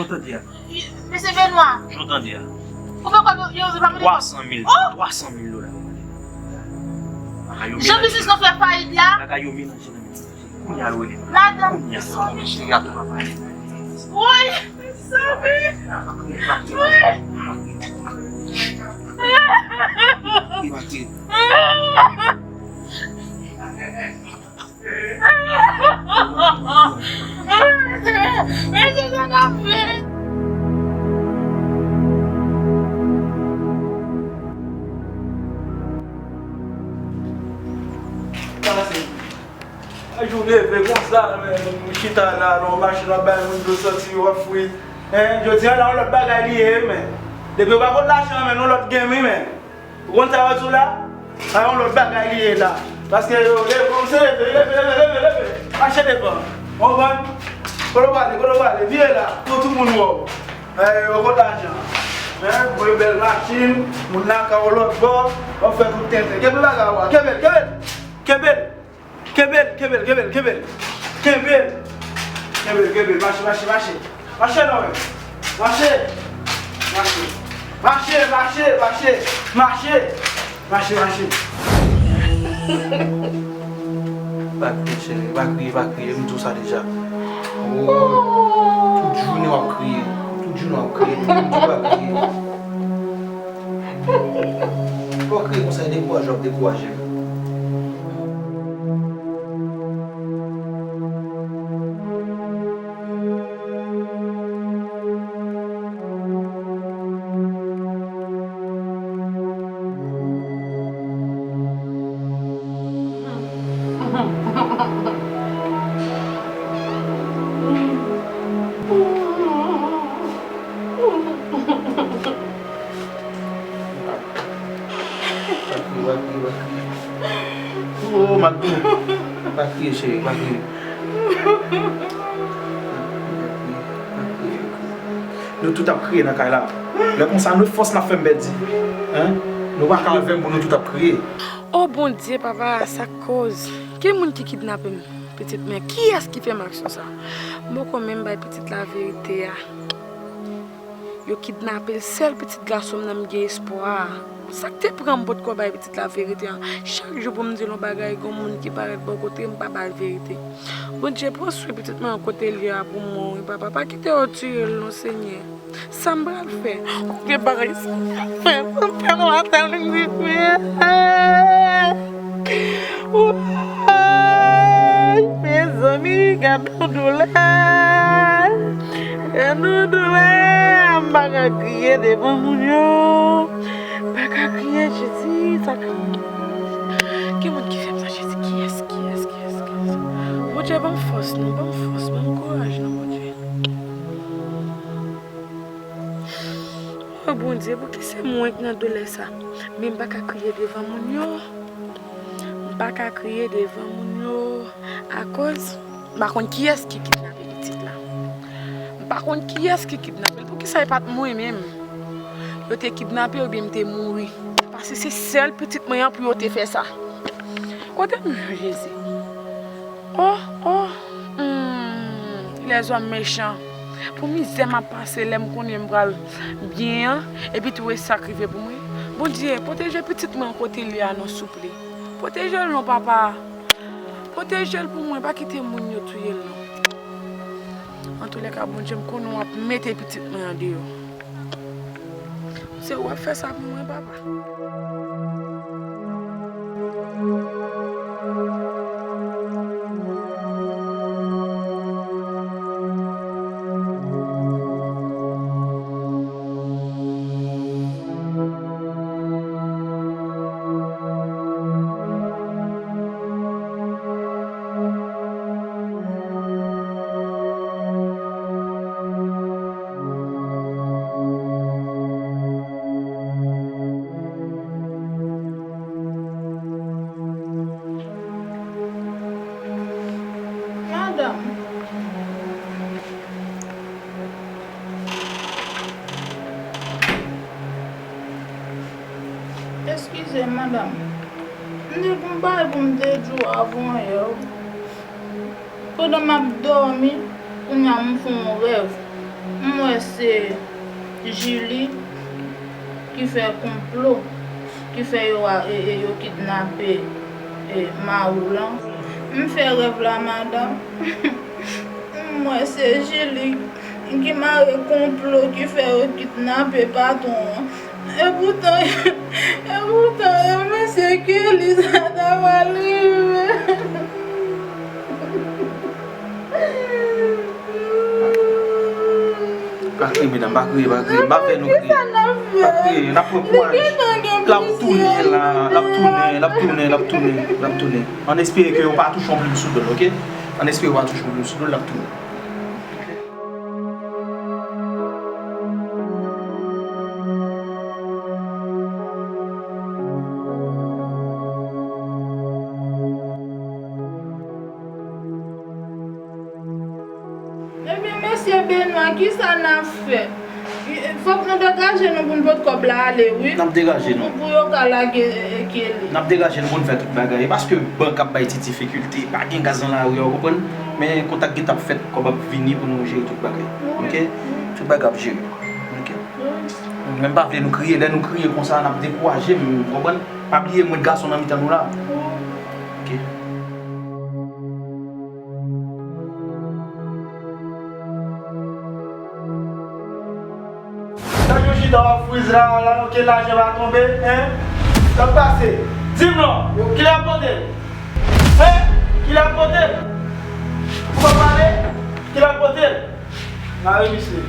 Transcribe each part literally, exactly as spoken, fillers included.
Jan w tande a. Mesye Benwa. Jan w tande a. Ou fè kòb yo, yo, yo pa mande kòb. Twa san mil, oh! Twa san mil dola yo mande. Bagay yo jan mele. Biznis nou fè fayit la. Bagay yo melanje nan men. Kounye a l rele m. Madan. Kounye a. Kounye a cheri a tou pa pale. Woy, mezanmi. Woy. Li pa te. Mesye, sa n ap fè. Pase. Yon jou leve konsa, men, m chita la, nan yon machin, w ap bay moun dlo soti, w ap fri. Hein, jodi a la, yon lòt bagay li ye, men. Depi w pa pot lajan, men, yon lòt game, wi, men. Ou konn sa yo di w la? A yon lòt bagay li ye la. Paske yo, leve, kòmanse leve, leve, leve, leve, leve. Mache devan. Ou konprann? Kote w prale, kote w prale? Vire la. Pou tout moun wè w. Eh, yo kot lajan. Hein? Voye bèl machin, moun nan ka w lòt bò, w ap fè tout tenten. Kenbe bagay ou a. Kenbe l, kenbe l. Kenbe l. Kenbe l, kenbe l, kenbe l, kenbe l. Kenbe l. Kenbe l, kenbe l. Mache, mache, mache. Mache non, men. Mache. Mache. Mache, mache, mache, mache. Mache. Mache, mache. Pa kriye, cheri. Pa kriye, pa kriye. M di w sa deja. Oh, tout jounen w ap kriye. Tout jounen w ap kriye. M di w pa kriye. Fò w kriye konsa, e dekouraje w ap dekouraje m. Pa kriye, pa kriye, pa kriye. Oh, Magdo. Pa kriye, cheri, pa kriye. Pa kriye, pa kriye, pa kriye. Nou tout ap kriye nan kay la. Lè konsa, nou fòs n ap fè m pèdi. Hein? Nou pa ka anlve m pou nou tout ap kriye. O Bondye, papa, sa k koz? Ki moun ki kidnape m, pitit mwen? Kiyès ki fè m aksyon sa? M poko menm bay pitit la verite a. Yo kidnape l, sèl pitit gason m nan m gen espwa a. Sa k te pran m potko bay pitit la verite an? Chak jou pou m di l yon bagay, gon moun ki parèt bò kote m, pa ba l verite. Bondye, pran swen pitit mwen an kote l ye a pou mwen, wi, papa. Pa kite yo tiye l, non, Senyè. Sa m pral fè? Ou gen bagay sa m fè, sa m fè nan lasyèl, li di, men. Woy, mezanmi, gad yon doulè. Gad yon doulè. M pa ka kriye devan moun yo. M pa ka kriye, Jezi, sa ka. Ki moun ki fè m sa, Jezi? Kiyès, kiyès, kiyès, kiyès? Bondye, ban m fòs, non, ban m fòs, ban m kouraj, non, Bondye. O Bondye, pouki se mwen k nan doulè sa? Men m pa ka kriye devan moun yo. M pa ka kriye devan moun yo. Akoz m pa konn kiyès ki kidnape pitit la. M pa konn kiyès ki kidnape l. Poukisa e pa t mwen menm yo te kidnape oubyen m te mouri? Paske se sèl pitit mwen an pou yo te fè sa. Kote m, Jezi? Oh, oh, hmm, lèzòm mechan. Pou mizè m ap pase lè m konnen m pral byen an, epi tou e sa k rive pou mwen. Bondye, pwoteje pitit mwen kote l ye a non, souple. Pwoteje l non, papa. Pwoteje l pou mwen, pa kite moun yo touye l non. Antoulèka, Bondye, m konnen w ap mete pitit mwen andeyò. Se ou ap fè sa pou mwen, papa. Madanm. Eskize m, madanm. M te gen yon bagay pou m te di w avan yè. Pandan m ap dòmi, kounye a m fè yon rèv. M wè se Julie ki fè konplo, ki fè yo a, e, e, yo kidnape, e, Maou lan. M fè rèv la, madanm. M wè se Julie ki mare konplo, ki fè yo kidnape patwon an. Epoutan, epoutan, e mesye Kelly sa ta pral rive. Pa kriye, medam, pa kriye, pa kriye. M pa fè nou kriye. Pa kriye, n ap pran kouraj. L ap tounen la, l ap tounen, l ap tounen, l ap tounen, l ap tounen. Ann espere ke yo pa touche yon plim sou do l, oke? Ann espere yo pa touche yon plim sou do l, l ap tounen. Ebyen, mesye Benwa, kisa n ap fè? Fòk nou degaje nou pou n pot kòb la ale, wi. N ap degaje nou. Pou, pou yo ka lage, e, e, Kelly. N ap degaje nou pou n fè tout bagay. E paske bank ap bay ti difikilte, pa gen gaz nan lari a, ou konprann? Men kontak gentan ap fèt, kòb ap vini pou nou jere tout bagay. Wi. Oke? Tout bagay ap jere. Oke? Wi. Men m pa vle nou kriye. Lè nou kriye konsa, n ap dekouraje, m, ou konprann? Pa bliye, mwen gason nan mitan nou la. Wi. Oke. Tank yo chita w ap friz la, la, ke lajan pa tonbe, en? Sa k pase? Di m non, yo, kilè y ap pote l? En? Kilè y ap pote l? Ou pa pale? Kilè y ap pote l? Mare misye.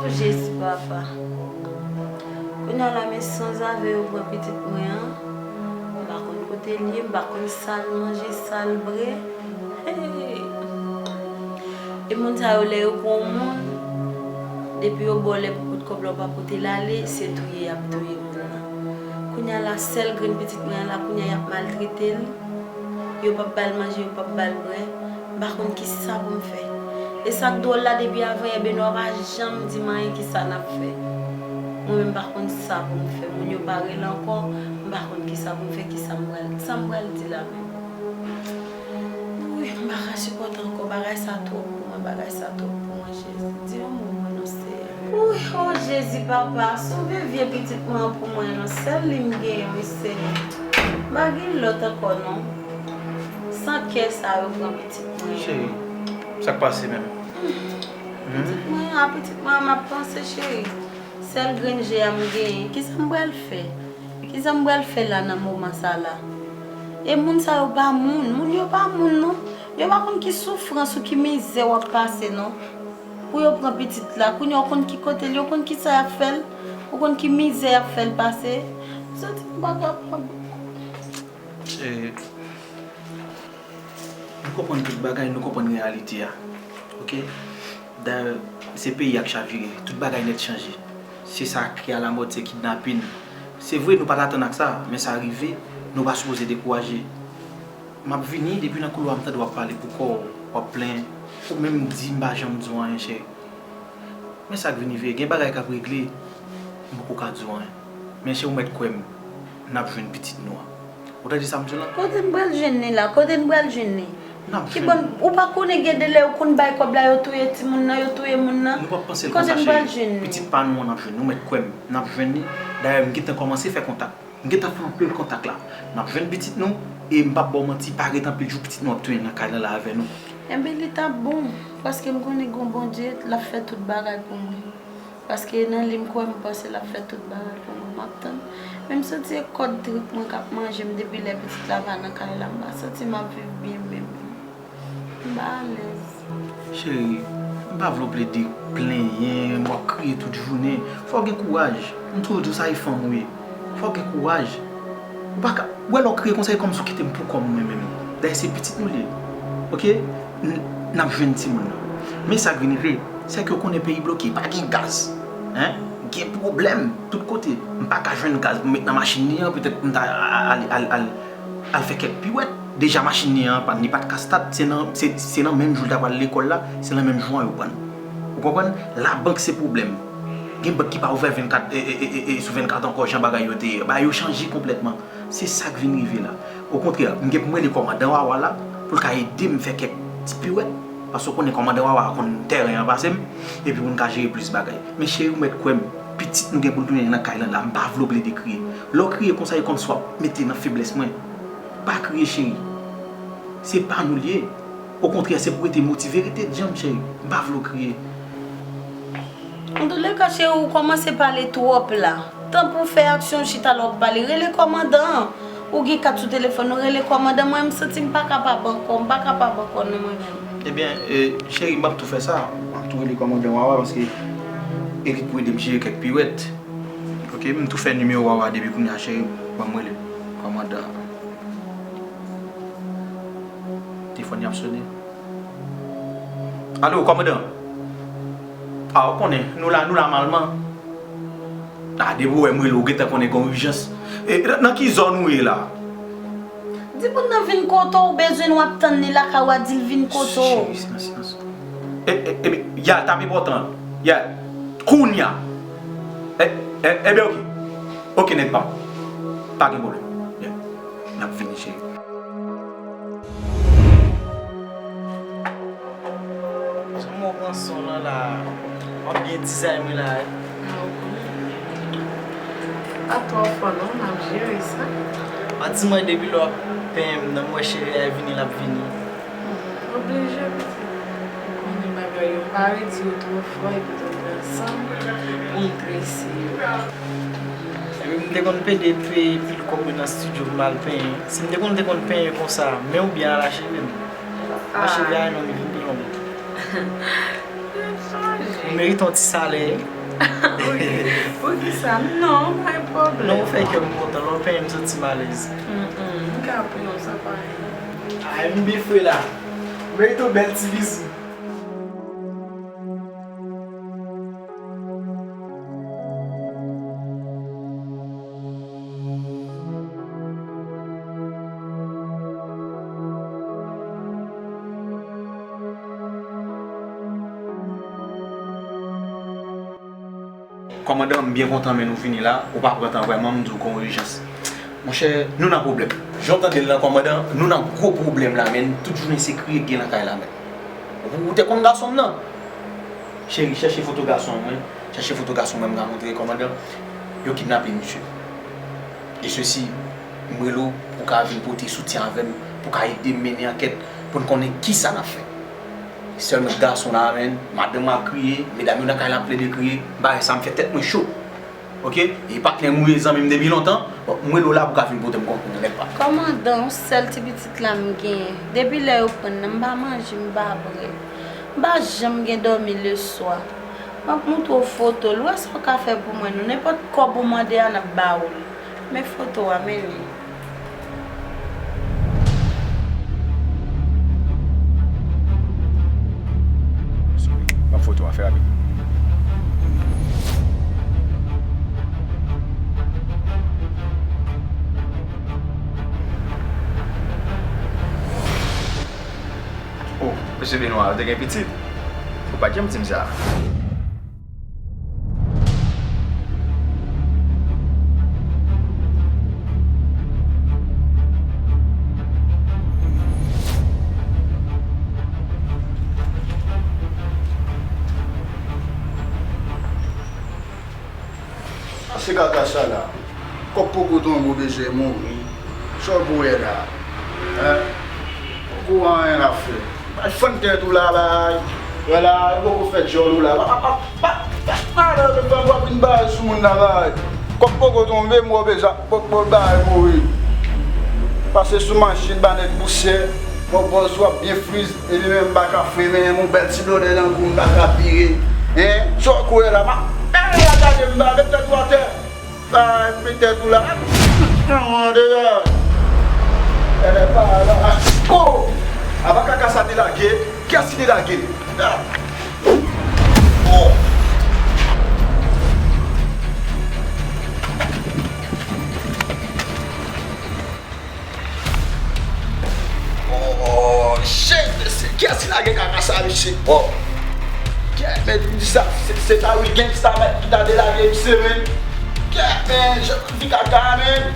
O Jezi, papa. Kounye a la, men sanzave yo pran pitit mwen an. M pa konn kote l ye, m pa konn sa l manje, sa l bwè. Hey! E moun sa yo, lè yo pran yon moun, depi yo ba w lè pou pot kòb la, ou pa pote l ale, se touye y ap touye moun nan. Kounye a la, sèl grenn pitit mwen an la, kounye a y ap maltrete l. Yo p ap ba l manje, yo p ap ba l bwè. M pa konn kisa pou m fè. E sa k dwòl la, depi avanyè Benwa pa janm di m anyen kisa n ap fè. Mwen menm, m pa konn sa pou m fè. Moun yo pa rele ankò, m pa konn kisa pou m fè, kisa m pral, sa m pral di la menm. Wi, m pa ka sipòte ankò, bagay sa twòp pou mwen, bagay sa twòp pou mwen, Jezi. Di yon mo pou mwen non, Seyè. Wi, o Jezi, papa, sove vye pitit mwen an pou mwen non, sèl li m genyen, wi, Seyè. M pa gen lòt ankò non. San kè sa yo pran pitit mwen an. Cheri, sa k pase menm? Pitit mwen an, pitit mwen an, m ap panse, cheri. Sèl grenn je a m genyen. Kisa m pral fè? Kisa m pral fè la nan moman sa la? E moun sa yo pa moun. Moun yo pa moun non. Yo pa konn ki soufrans ou ki mizè w ap pase non. Pou yo pran pitit la. Kounye a w konn ki kote l, yo konn kisa y ap fè l. Ou konn ki mizè y ap fè l pase. M santi m pa kapab. E, nou konprann tout bagay, nou konprann reyalite a. Oke? Dayè, se peyi a k chavire, tout bagay nèt chanje. Se sa ki alamòd, se kidnapin. Se vre, nou pa t atann ak sa, men sa rive, nou pa sipoze dekouraje. M ap vini, depi nan koulwa m tande w ap pale pou kò w, w ap plenyen. Ou menm di m pa janm di w anyen, cheri. Men sa k vini veye, gen bagay k ap regle, m poko ka di w anyen. Men cheri, ou mèt kwè m, n ap jwenn pitit nou an. Ou tande sa m di w lan? Kote n pral jwenn li la? Kote n pral jwenn li? N ap jwenn li. Kibò, ou pa konnen gen de lè yo konn bay kòb la, yo touye timoun nan, yo touye moun nan? Nou p ap panse l konsa, cheri. Kote n pral jwenn li? Pitit pa nou an n ap jwenn, ou mèt kwè m, n ap jwenn li. Dayè, m gentan kòmanse fè kontak. M gentan fè anpil kontak la. N ap jwenn pitit nou, e m p ap ba w manti, pa ret anpil jou pitit nou ap tounen nan kay lan la avè nou. Enben, li t ap bon, paske m konnen gen yon Bondye, l ap fè tout bagay pou mwen. Paske nan li m kwè, m panse l ap fè tout bagay pou mwen. M ap tann. Men m santi se kòd trip mwen k ap manje m depi lè pitit la pa nan kay la. M pa santi m ap viv byen menm. M pa alèz. Cheri, m pa vle w plede plenyen, w ap kriye tout jounen. Fò w gen kouraj. M toujou di w sa e fanm ou ye. Fò w gen kouraj. Ou pa ka, ou wè lè w kriye konsa, e kòmsi w kite m pou kò m mwen menm. Dayè se pitit nou l ye. Oke? N, n ap jwenn timoun nan. Men sa k vin rive, se ke w konnen peyi bloke, pa gen gaz. Hein? Gen pwoblèm tout kote. M pa ka jwenn gaz pou m met nan machin li an, petèt m ta al, al, al, al fè kèk piwèt. Deja machin li an anpàn, li pa t ka stat, se nan, se, se nan menm jou l ta pral lekòl la, se nan menm jou an yo pran l. Ou konprann? Labank se pwoblèm. Gen bank ki pa ouvè vennkat, e, e, e, e, e, sou vennkat ankò, jan bagay yo te ye. Bagay yo chanje konplètman. Se sa k vin rive la. Okontrè, m gen pou m rele kòmandan Wawa la, pou l ka ede m fè kèk ti piwèt. Paske w konnen kòmandan Wawa konn tèren an pase m, epi pou n ka jere plis bagay. Men cheri, ou mèt kwè m, pitit nou gen pou l tounen nan kay lan la, m pa vle w plede kriye. Lè w kriye konsa, e kòmsi w ap mete nan feblès mwen. Pa kriye, cheri. Se pa nou l ye. Okontrè, se pou w rete motive, rete djanm, cheri. M pa vle w kriye. Antouleka, cheri, ou kòmanse pale twòp la. Tan pou w fè aksyon, w chita la w ap pale. Rele kòmandan an. Ou gen kat sou telefòn ou, rele kòmandan. Mwen, m santi m pa kapab ankò. M pa kapab ankò, non, mwen menm. Ebyen, e, cheri, m ap tou fè sa. M ap tou rele kòmandan Wawa, paske e li k pou ede m jere kèk piwèt. Oke, m tou fè nimewo Wawa depi kounye a, cheri. Ban m rele kòmandan an. Telefòn y ap sone. Alo, kòmandan? A, ou konnen, nou la, nou la malman. A, depi w wè m rele w, ou gentan konnen gen yon ijans. E, nan, nan ki zòn ou ye la? Di moun nan vin kote w, ou bezwen l, w ap tann li lakay ou a, di l vin kote w. Cheri, silans, silans. E, e, e, Yal, t ap enpòtan. Yal, kounye a. E, e, ebyen, oke. Oke, nèg pa m. Pa gen pwoblèm. Yeah. N ap vini, cheri. Jan mwen pran son lan la, w ap byen dizay mwen la, wi. A, w konnen. Pa twò fò non, n ap jere sa. Manti mwen, depi lè w ap penyen m nan, m wè cheve a vini, l ap vini. Hmm, oblije pitit. Ou konnen bagay yo, m pa redi yo twò fò epi tou ansanm pou m trese yo. Epi m te konn pede peye pil kòb mwen nan estidyo pou m al penyen. Si m te konn, te konn penyen konsa, men oubyen al achte menm. Achte byen non, li vin pi long. Ou merite yon ti salè. Poukisa? Non, pa gen pwoblèm. Non, ou fè kè m kontan. Lè w penyen m santi m alèz. Mm, mm, m ka pran yon sa pa gen. Ay, m byen fre la. Ou merite yon bèl ti bizou. Kòmandan, m byen kontan men nou vini la. Ou pa pran tan vrèman, m di w gen yon ijans. Monchè, nou nan pwoblèm. Jan w tande l lan, kòmandan, nou nan gwo pwoblèm la, men tout jounen se kriye k gen nan kay la, men. Ou, ou te konn gason m nan? Cheri, chèche foto gason mwen, chèche foto gason mwen, m ka montre kòmandan. Yo kidnape misye. E sesi, m rele w pou w ka vin pote soutyen avè m, pou w ka ede m mennen ankèt, pou n konnen kisa n ap fè. Sèlman gason la, men, madanm ap kriye, medam yo nan kay la ap plede kriye, bagay sa m fè tèt mwen cho. Oke? E patnè m ou ye, zanmi m depi lontan. Bon, m rele w la pou w ka vin pote m konkou, nèg pa m. Kòmandan, yon sèl ti pitit la m genyen. Depi lè yo pran l nan, m pa manje, m pa bwè. M pa janm gen dòmi leswa. M ap montre w foto l. Ou wè sa w ka fè pou mwen, non? Nenpòt kòb ou mande a, n ap ba ou l. Men foto a, men li. Sorry. Ban m foto a, fè rapid. Oh, mesye Benoît, ou te gen pitit? Ou pa t janm di m sa. Sa se kaka sa la. Kòk poko tonbe, w bezwen mouri. Sa w pou wè la? Hein? Poko anyen l ap fè. Bay fann tèt ou la, bay. Wè la, ou poko fè djòl ou la. Pa, pa, pa, pa, pa, pa, pa, pa, w ap vin bay sou moun la, bay. Kòk poko tonbe, m wè w bezwen poko bay mouri. Pase sou machin, ba nèg pousyè. Bon, bòz ou ap byen friz. Epi menm m pa ka frennen, yon bèl ti blòdè nan kou m pa ka vire. Hein? Sa w kwè la? Ma, men la gade m ba, met tèt ou atè. Ba, met tèt ou la. Nan deyò. Elè pa la. Oh! Apa kaka sa te lage? Kiyès ki te lage l? Ah! Oh! Oh, shit, mesye. Kiyès ki lage kaka sa, mesye? Oh. Kè, men, di sa, se, se ta wi gangsta, men, ki ta delage, mesye, men. Kè, men, jan fi kaka, men.